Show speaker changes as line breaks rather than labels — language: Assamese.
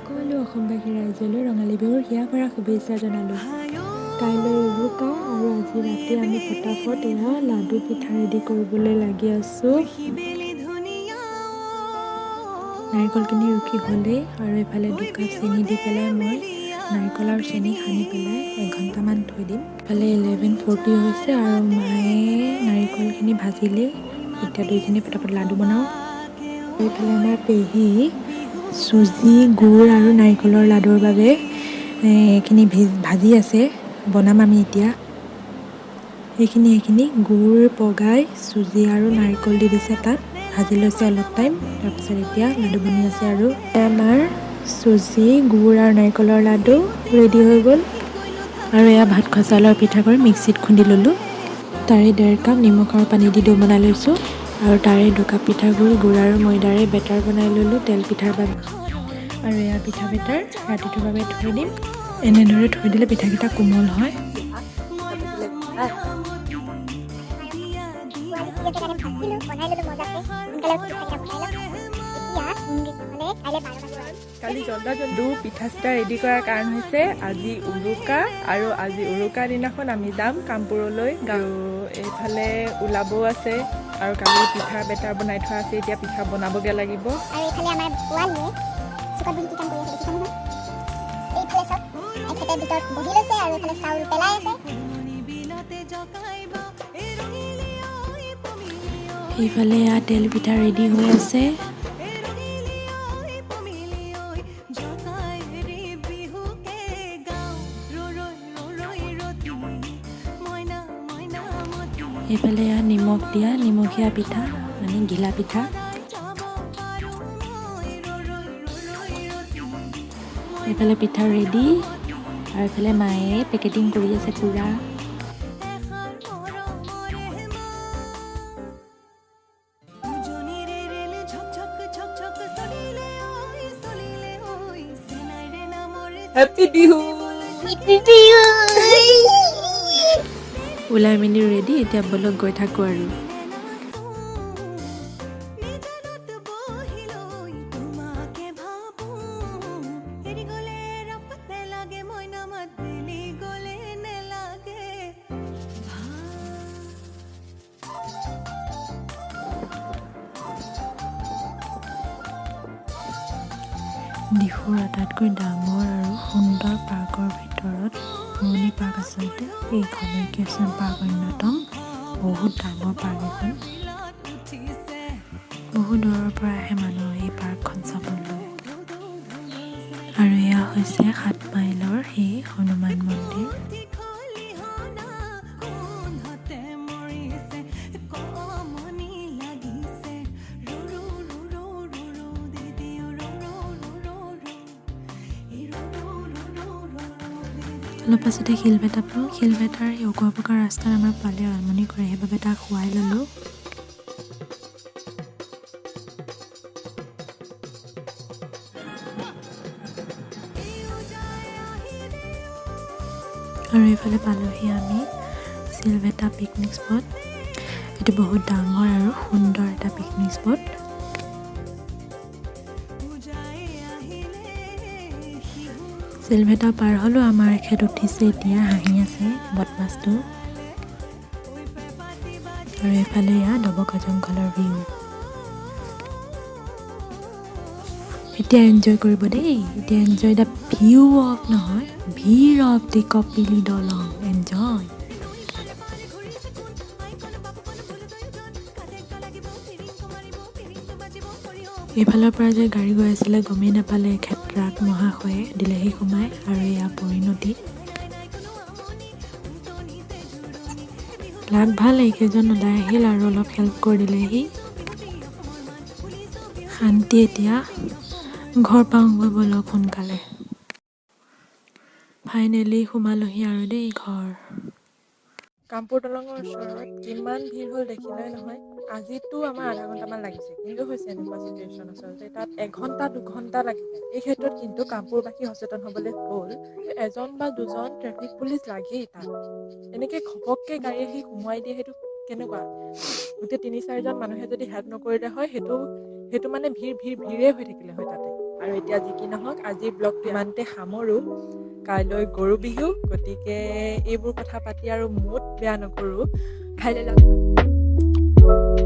সকলো অসমবাসী ৰাইজলৈ ৰঙালী বিহুৰ হিয়া ভৰা শুভেচ্ছা জনালোঁ। কাইলৈ উৰুকা আৰু আজি ৰাতি আমি ফটাফট এয়া লাডু পিঠা ৰেডি কৰিবলৈ লাগি আছোঁ। নাৰিকলখিনি ৰুকি হ'লেই আৰু এইফালে 2 কাপ চেনি দি পেলাই মই নাৰিকল আৰু চেনি সানি পেলাই এঘণ্টামান থৈ দিম। ইফালে 11:40 হৈছে আৰু মায়ে নাৰিকলখিনি ভাজিলেই। এতিয়া দুইজনী ফটাফট লাডু বনাওঁ। এইফালে আমাৰ পেহী চুজি, গুৰ আৰু নাৰিকলৰ লাডুৰ বাবে এইখিনি ভাজি আছে। বনাম আমি এতিয়া এইখিনি। গুৰ পগাই চুজি আৰু নাৰিকল দি দিছে তাত, ভাজি লৈছে অলপ টাইম। তাৰপিছত এতিয়া লাডু বনি আছে। আৰু আমাৰ চুজি, গুৰ আৰু নাৰিকলৰ লাডু ৰেডি হৈ গ'ল। আৰু এয়া ভাত খোৱা চাউলৰ পিঠাগুড়ি মিক্সিত খুন্দি ল'লোঁ। তাৰে 1.5 কাপ নিমখ আৰু পানী দি দৈ বনাই লৈছোঁ। আৰু তাৰে 2 কাপ পিঠাগুড়ি, গুড় আৰু ময়দাৰে বেটাৰ বনাই ল'লোঁ তেল পিঠাৰ বাবে। আৰু এয়া পিঠা বেটাৰ ৰাতিটোৰ বাবে থৈ দিম। এনেদৰে থৈ দিলে পিঠাকেইটা কোমল হয়।
ভাজিলোঁ, বনাই ল'লোঁ মজাকে। সোনকালে উঠি পিঠাকেইটা বনাই লওঁ এতিয়া, নহ'লে কাইলৈ 12 বাজিব।
কালি জল্দা জল্দি পিঠা চিঠা ৰেডি কৰাৰ কাৰণ হৈছে আজি উৰুকা। আৰু আজি উৰুকা দিনাখন আমি যাম কামপুৰলৈ আৰু এইফালে ওলাবও আছে। আৰু কালি পিঠা বেটাৰ বনাই থোৱা আছে, এতিয়া পিঠা বনাবগৈ লাগিব।
আৰু এইফালে আমাৰ পোৱালীয়ে চুকত বহি কি কাম কৰি আছে দেখিছে নহয়। এইফালে চাওক, এখেতে ভিতৰত বহি লৈছে আৰু এইফালে চাউল পেলাই আছে।
সেইফালে এয়া তেল পিঠা ৰেডি হৈ আছে। এইফালে এয়া নিমখ দিয়া নিমখীয়া পিঠা, মানে ঘিলা পিঠা। এইফালে পিঠা ৰেডি আৰু এইফালে মায়ে পেকেটিং কৰি আছে পূৰা।
হেপী বিহু!
ওলাই মেলি ৰেডি, এতিয়া ব'লক গৈ থাকোঁ। আৰু ডিফুৰ আটাইতকৈ ডাঙৰ আৰু সুন্দৰ পাৰ্কৰ ভিতৰত পুৰণি পাৰ্ক আচলতে এইখন ঐক্যচন পাৰ্ক অন্যতম। বহুত ডাঙৰ পাৰ্ক এইখন। বহু দূৰৰ পৰা আহে মানুহ এই পাৰ্কখন চাবলৈ। আৰু এয়া হৈছে 7 মাইলৰ সেই হনুমান মন্দিৰ। অলপ পাছতে শিলভেটা পালোঁ। শিলভেটাৰ সেই অকোৱা পকা ৰাস্তাত আমাৰ পোৱালীয়ে আমনি কৰে, সেইবাবে তাক শুৱাই ল'লোঁ। আৰু এইফালে পালোহি আমি চিলভেটা পিকনিক স্পট। এইটো বহুত ডাঙৰ আৰু সুন্দৰ এটা পিকনিক স্পট। চিলভেটা পাৰ হ'লোঁ। আমাৰ এখেত উঠিছে এতিয়া, হাঁহি আছে বদমাছটো। আৰু এইফালে এয়া ডবকা জংঘলৰ ভিউ। এতিয়া এনজয় কৰিব দেই। এতিয়া এনজয় the view of, নহয়, ভিৰ অফ the Kopili দলং। এনজয়। এইফালৰ পৰা যে গাড়ী গৈ আছিলে গমেই নাপালে এখেত মহাশয়ে, দিলেহি সোমাই। আৰু এয়া পৰিণতি। লাক ভাল, এইকেইজন ওলাই আহিল আৰু অলপ হেল্প কৰি দিলেহি। শান্তি। এতিয়া ঘৰ পাওঁগৈ ব'লক সোনকালে। ফাইনেলি সোমালোহি আৰু দেই ঘৰ।
কামপুৰ দলঙৰ ওচৰত কিমান ভিৰ হ'ল দেখিলাই নহয়। আজিতো আমাৰ আধা ঘণ্টামান লাগিছে, কিন্তু হৈছে এনেকুৱা চিটুৱেশ্যন আচলতে তাত এঘণ্টা 2 ঘণ্টা লাগি যায়। এই ক্ষেত্ৰত কিন্তু কামপুৰবাসী সচেতন হ'বলৈ হ'ল। এজন বা দুজন ট্ৰেফিক পুলিচ লাগেই তাত। এনেকে ঘপককে গাড়ী আহি সোমোৱাই দিয়ে, সেইটো কেনেকুৱা? গোটেই তিনি চাৰিজন মানুহে যদি হেল্প নকৰিলে হয়, সেইটো মানে ভিৰ ভিৰ ভিৰেই হৈ থাকিলে হয় তাতে। আৰু এতিয়া যি কি নহওক, আজিৰ ব্লগটো ইমানতে সামৰোঁ। কাইলৈ গৰু বিহু, গতিকে এইবোৰ কথা পাতি আৰু মুড বেয়া নকৰোঁ। কাইলৈ লগ পাম।